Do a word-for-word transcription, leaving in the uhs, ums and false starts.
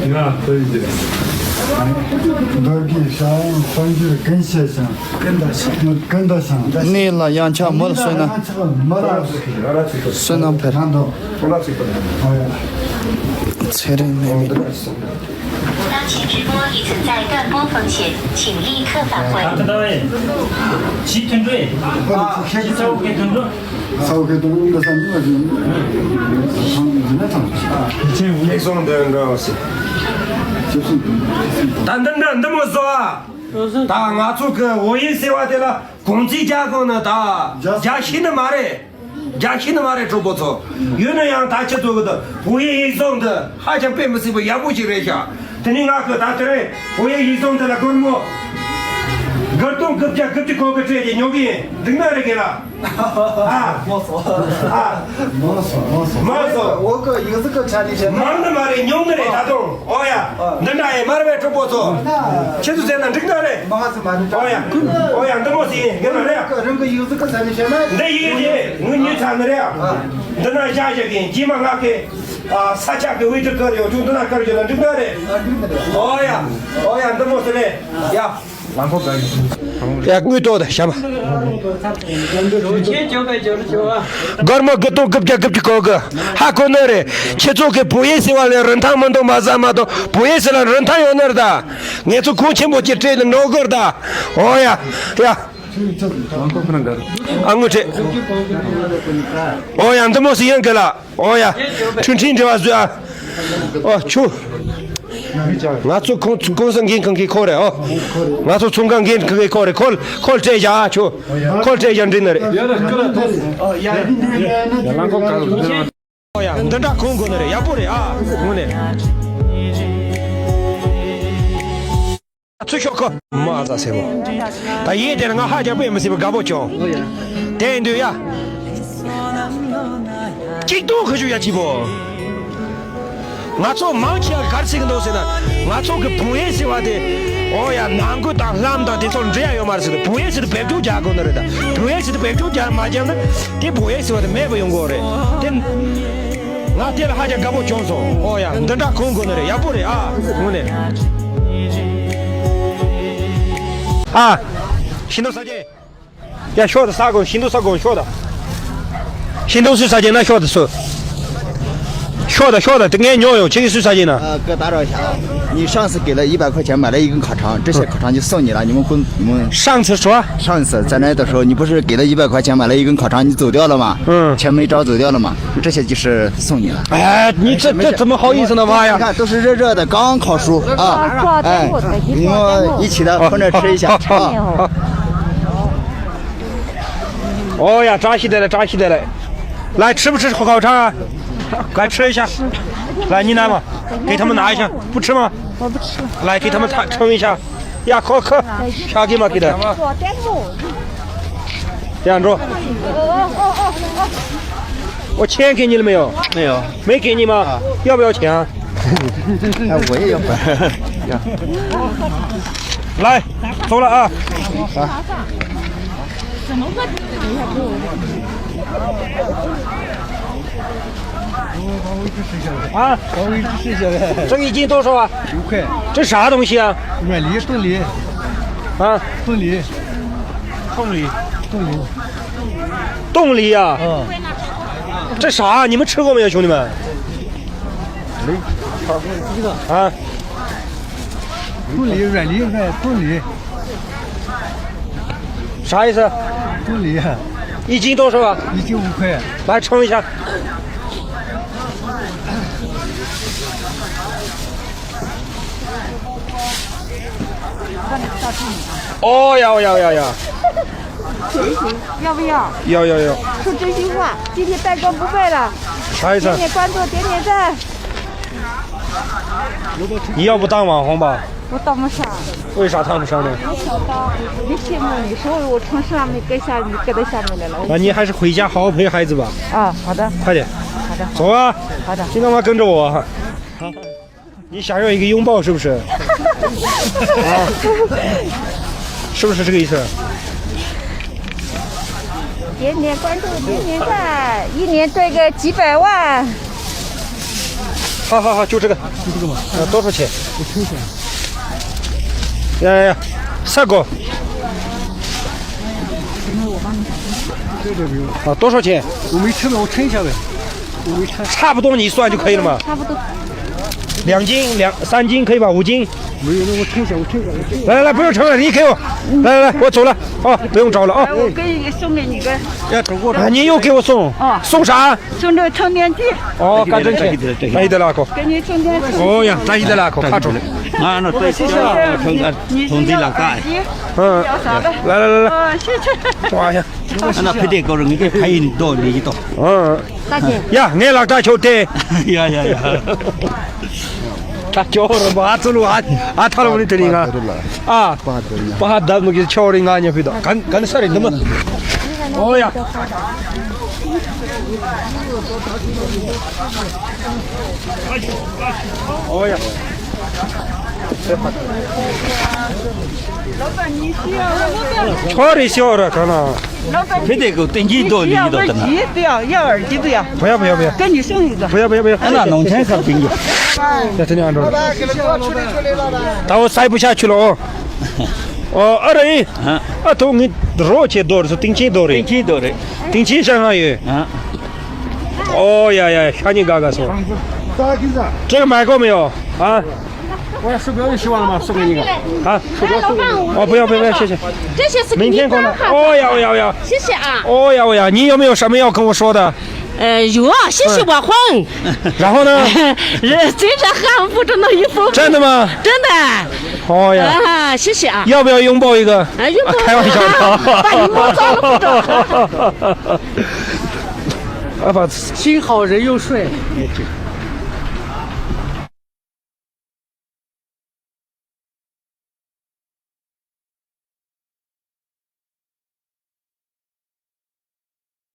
ང་ལྟོས་ཡིན། འདོད་ཀྱི་ཤ་ཡང་གསང་རྒྱུད་ཀུན་ཤེས་ཤིང་། ཀུན་ད་ཤིང་། ཀུན་ད་ཤིང་། གནས་ལ་ཡང་ཆགས་མི་ལ་སོན་ན། མི་ལ་སོན་ན་འཕེལ། ཚེ་རིང་ནས་མི། 当前直播已存在断播风险，请立刻返回。ད་ལྟ་ཡིན། ཇི་ཐུན་འགྲོ་ཡིན། ཇི་ས་འོག་གི་ཐུན་འགྲོ། ས་འོག་གི་ཐུན་འགྲོ་འདི་ས་འདི་ལ་ཡིན། ཡིག་ཚང་འདི་ནས་ཐང་། ཡིག་ཚང་འདི་འདྲ་བ་ཞིག་ད་འདི་འདྲ་འདི་མོ་བཟོ་ཨ། ད་ང་ཚོ་གི་བོད་ཡིག་ཟེར་བ་དེ་ལ་གུང་ཚིགས་རྒྱག་དགོས་ནི་ད་རྒྱག་ཤེས་ནི་མ་རེད། རྒྱག་ཤེས་ནི་མ་རེད་གྲོགས་པོ་ཚོ། ཡོད་ན་ཡང་ད་ཁྱེད་ཚོ་གི་ད་བོད་ཡིག་ཡིག་ཚང་འདི་ཧ་ཅང་དཔེ་མི་སྲིད་པ་ཡག་པོ་ཞིག་རེད་ཤག་དེ་ནས་ང་གི་ད་དེ་རིང་བོད་ཡིག་ཡིག་ཚང་འདི་ལ་སྒོར་མོ་དགུ་སྟོང་དགུ་བརྒྱ་དགུ་བཅུ་གོ་དགུ་སྤྲད་དེ་ཉོ་གི་ཡིན། འགྲིག་ན་རེད་གི་ལ། ཨ། མང་སོང་། ཨ། མང་སོང་། མང་སོང་། མང་སོང་། 我个有这个产品是 མང་ནི་མ་རེད། ཉུང་ནི་རེད། ད་དུང་ཨོ་ཡ། འདི་འདྲ་ཡིན་མ་རེད་པས་གྲོགས་པོ་ཚོ། ཁྱེད་ཚོ་ཟེར་ན་འགྲིག་ན་རེད། མང་ཙམ་མ་རེད། ཨོ་ཡ། ཨོ་ཡ། འདི་མོ་ཟིག་ཡིན་གི་ན་རེད། 人个有这个产品是吗། འདི་ཡིན་གི་ངུ་ཉུ་ཚ་ནི་རེད། འདི་ན་བཞག་བཞག་གི་རྗེས་མ་ང་གི་ས་ཆ་གི་དབུས་དུ་ཁར་ཡོད་ཅུང་འདི་ན་ཁར་ཡོད་ན་འགྲིག་ན་རེད། ཨོ་ཡ། ཨོ་ཡ། འདི་མོ་ཟིག་རེད་ཡ། ཡ། དངུལ་ཏོག་དང་ཞྭ་མ། སྒོར་མོ་དགུ་སྟོང་དགུ་བརྒྱ་དགུ་བཅུ་གོ་དགུ། ཧ་གོ་ནི་རེད། ཁྱེད་ཚོ་གི་བོད་ཡིག་ཟེར་བ་ལ་རིན་ཐང་མི་འདུག་མ་བསམ་མ་གཏོགས། བོད་ཡིག་ཟེར་ལ་རིན་ཐང་ཡོད་ནི་རེད་ད། ངས་ཚོ་གོང་ཆེན་པོ་ཅིག་སྤྲད་ནས་འགྲོ་དགོས་རེད་ད། ཨོ་ཡ། ཡ། ཨ། དངུལ་སྤྲད། ཨོ་ཡ། འདི་མོ་ཟིག་ཡིན་གི་ལ། ཨོ་ཡ། ཁྲིན་ཁྲིན་འབྲེལ་བ་བཟོས་ཨ། ཨོ་ཆུ། ང་ཚོ་ཁོང་ཁོང་ས་འགན་ཁང་གི་ཁོ་རེད་ཨོ། ང་ཚོ་ཚོང་ཁང་འགན་ཁང་གི་ཁོ་རེད། ཁོལ་ཁོལ་སྤྲད་བཞག་ཨ་ཆུ། ཁོལ་སྤྲད་བཞག་འགྲིག་ནི་རེད། ཨོ་ཡ། འདི་འདྲ་གོང་དགོས་ནི་རེད། ཡག་པོ་རེད་ཨ། དངོས་གནས། ཚུར་ཤོག་ཁོ། མ་ཨ་ཙ་སེ་བོ། ད་ཡིན་དེ་ན་ང་ཧ་ཅང་དཔེ་མི་སྲིད་པ་དགའ་པོ་བྱུང་། དེ་ཡིན་དུས་ཡ། གཅིག་སྟོང་ཁ་ཤུ་ཡ་གཅིག་པོ། ང་ཚོ་མང་ཆེ་བ་ག་རེ་ཟེར་གི་འདུག་ཟེར་ན། ང་ཚོ་གི་བོད་ཡིག་ཟེར་བ་དེ། ཨོ་ཡ། ནང་ཁུལ་དང་ལྷམ་དང་དེ་ཚོར་འབྲེལ་ཡ་ཡོད་མ་རེད་ཟེར་ཏེ། བོད་ཡིག་ཟེར་དུས་བེད་སྤྱོད་རྒྱག་དགོས་ནི་རེད་ད། བོད་ཡིག་ཟེར་དུས་བེད་སྤྱོད་རྒྱག་མ་རྒྱག་ན། དེ་བོད་ཡིག་ཟེར་བ་དེ་མེད་པ་ཡོང་གི་རེད། དེ། ང་དེ་ལ་ཧ་ཅང་དགའ་པོ་བྱུང་སོང་། ཨོ་ཡ། འདི་འདྲ་གོང་དགོས་ནི་རེད། ཡག་པོ་རེད་ཨ། དངོས་གནས། ཨ། ཤིང་ཏོག་ཟ་གྱིན། ཡ་ཤོག་ད་ཟ་དགོས། ཤིང་ཏོག་ཟ་དགོས། ཤོག་ད། ཤིང་ཏོག་སུས་ཟ་གྱིན་ན་ཤོག་ད་སུ། ཤོག་ད་ཤོག་ད། དེ་ངས་ཉོ་ཡོང་། ཁྱེད་ཀྱིས་སུས་ཟ་གྱིན་ན། 呃，哥打扰一下啊，你上次给了一百块钱买了一根烤肠，这些烤肠就送你了，你们公，你们 上次是吧？ 上次在那的时候，你不是给了一百块钱买了一根烤肠，你走掉了吗？嗯。钱没找走掉了吗？这些就是送你了。哎，你这，这怎么好意思呢，妈呀！你看，都是热热的，刚烤熟啊。哎，你们一起的，分着吃一下啊。 ཨོ་ཡ། བཀྲ་ཤིས་བདེ་ལེགས། བཀྲ་ཤིས་བདེ་ལེགས། 来，吃不吃烤肠啊？来吃一下。来，你拿嘛，给他们拿一下，不吃吗？我不吃。来，给他们尝，尝一下。呀，好吃。啥给嘛给的？呀，你说。我钱给你了没有？没有。没给你吗？要不要钱啊？哎，我也要。来，走了啊。啊，这一斤多少啊？十块。这啥东西啊？软梨，冻梨。啊？冻梨。冻梨。冻梨。冻梨呀？嗯。这啥？你们吃过没有，兄弟们？啊？冻梨，软梨，哎，冻梨。 啥意思？不理啊。一斤多少啊？一斤五块。来称一下。哦呀，哦呀，哦呀，哦呀。行不行？要不要？要，要，要。说真心话，今天蛋糕不卖了。啥意思？点点关注，点点赞。 你要不当网红吧？我当不上。为啥当不上呢？我想当，我特别羡慕你，所以我从上面跟下面，跟到下面来了。那你还是回家好好陪孩子吧。啊，好的。快点。好的。走啊。好的。今天晚上跟着我。你想要一个拥抱是不是？啊？是不是这个意思？点点关注，点点赞，一年赚个几百万。好好好，就这个。啊，多少钱？我称一下。呀呀呀，三个。啊，多少钱？我没称的，我称一下呗。我没称。差不多你算就可以了嘛。差不多。两斤、两三斤可以吧？五斤。没有，那我称一下，我称一下，我称一下。来来来，不用称了，你给我。来来来，我走了。哦，不用找了啊。哎，我给你送给你个。要走过来。啊，你又给我送？哦。送啥？送这个充电器。哦，干真钱。哎，对了，哥。给你充电器。哦呀，咱一个了，哥，卡住了。啊，那对，你你你你你要啥的？嗯，要啥的？来来来来。哦，谢谢。哎呀，那配对高了，你给配一道，你一道。嗯。大姐。呀，俺老大兄弟。呀呀呀。大家伙儿嘛，走路啊，啊，他们的这里啊，啊，把他们给敲的啊，你回头，看看啥人他妈。哦呀。哦呀。老板，你需要那个？ ཁྱོད་རེ་ཤོག་ར་ག་ན།老板， ཕི་དེ་གོ་ཏིང་ཅིག་དོ་ལི་ཡི་དོ་ད་ན། 不要，不要，要耳机不要？ 不要，不要，不要。 给你送一个。 不要，不要，不要。 ཨ་ན་ནོང་ཆེན་ཁ་ཕིང་གི། ད་དེ་ནས་ཨ་འགྲོ། ད་འོ་སའི་བུ་ཤ་ཆུ་ལོ། ཨོ་ཨ་རེ། ཨ་ཐོ་ངི་རོ་ཆེ་དོ་རེ་སོ་ཏིང་ཆེ་དོ་རེ། ཏིང་ཆེ་དོ་རེ། ཏིང་ཆེ་ཤ་ང་ཡོད། ཨོ་ཡ་ཡ་ཤ་ཉི་ག་ག་སོ། ཏྲེ་མ་གོ་མེ་ཡོ། ཨ། 我要十个，你希望吗？送给你个。啊，哦，不要不要不要，谢谢。这些是给你刚好的。明天过来。哦呀哦呀哦呀。谢谢啊。哦呀哦呀，你有没有什么要跟我说的？呃，有啊，谢谢我混。然后呢？人真的很不中的衣服。真的吗？真的。哦呀。啊，谢谢啊。要不要拥抱一个？啊，拥抱。啊，开玩笑的。把你摸脏了不中。啊，把 心好人又帅。